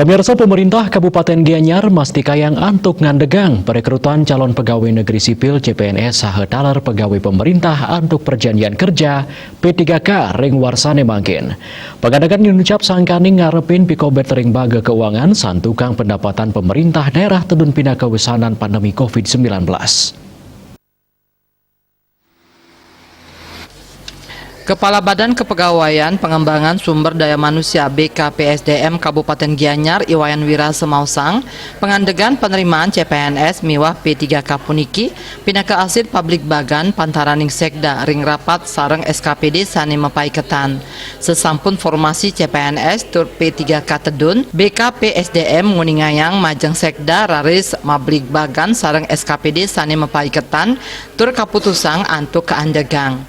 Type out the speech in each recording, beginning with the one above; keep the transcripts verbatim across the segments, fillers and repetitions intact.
Pemirsa, pemerintah Kabupaten Gianyar mastikayang antuk ngandegang perekrutan calon pegawai negeri sipil C P N S saha taler pegawai pemerintah antuk perjanjian kerja P tiga K ring warsane mangkin. Pangandegan inucap sangkaning ngarepin pikobet ring baga keuangan santukang pendapatan pemerintah daerah tedun pinaka wesanan pandemi covid sembilan belas. Kepala Badan Kepegawaian Pengembangan Sumber Daya Manusia B K P S D M Kabupaten Gianyar Iwayan Wira semaosang, pangandegan penerimaan C P N S miwah P tiga K puniki pinaka asil pabligbagan pantaraning Sekda ring rapat sareng S K P D sane mapaiketan. Sesampun formasi C P N S tur P tiga K tedun, B K P S D M nguningayang majeng Sekda raris mabligbagan sareng S K P D sane mapaiketan tur kaputusang antuk kaandegang.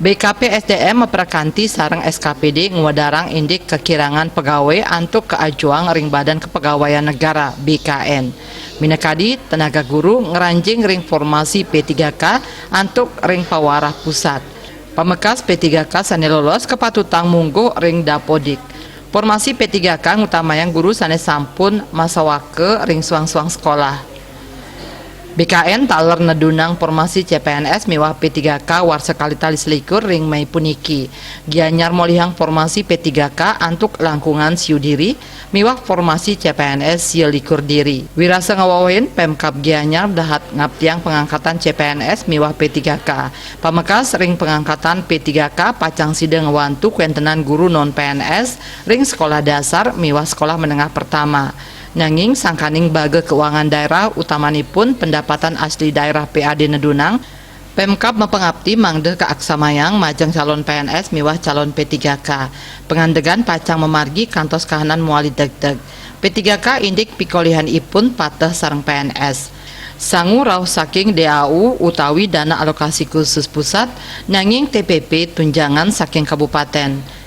B K P S D M maprakanti sareng S K P D ngwedarang indik kakirangan pegawai antuk kaajuang ring Badan Kepegawaian Negara, B K N. Minakadi, tenaga guru ngranjing ring formasi P tiga K antuk ring pawarah pusat. Pamekas P tiga K sane lolos kapatutang mungguh ring Dapodik. Formasi P tiga K ngutamayang guru sane sampun masawaka ring suang-suang sekolah. B K N taler nedunang formasi C P N S miwah P tiga K warsa kalih tali selikur ring Mei puniki. Gianyar molihang formasi P tiga K antuk langkungan siu diri miwah formasi C P N S sia likur diri. Wirasa ngawewehin Pemkab Gianyar dahat ngaptiang pangangkatan C P N S miwah P tiga K. Pamekas ring pangangkatan P tiga K pacang sida ngwantu kwentenan guru non P N S ring sekolah dasar miwah sekolah menengah pertama. Nanging sangkaning baga keuangan daerah, utamanipun pendapatan asli daerah P A D nedunang, Pemkab mapangapti mangda kaaksamayang majeng calon P N S miwah calon P tiga K. Pangandegan pacang mamargi kantos kahanan muali degdeg. P tiga K indik pikolihanipun pateh sareng P N S. Sangu rauh saking D A U utawi dana alokasi khusus pusat, nanging T P P tunjangan saking kabupaten.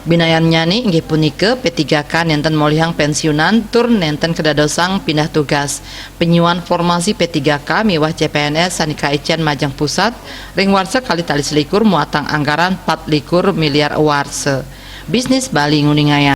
Binayannyane inggih punika P tiga K nenten molihang pensiunan tur nenten kadadosang pindah tugas. Penyuan formasi P tiga K miwah C P N S sane kaicen majeng pusat ring warsa kalih tali selikur muatang anggaran pat likur miliar warsa. Bisnis Bali nguningayang.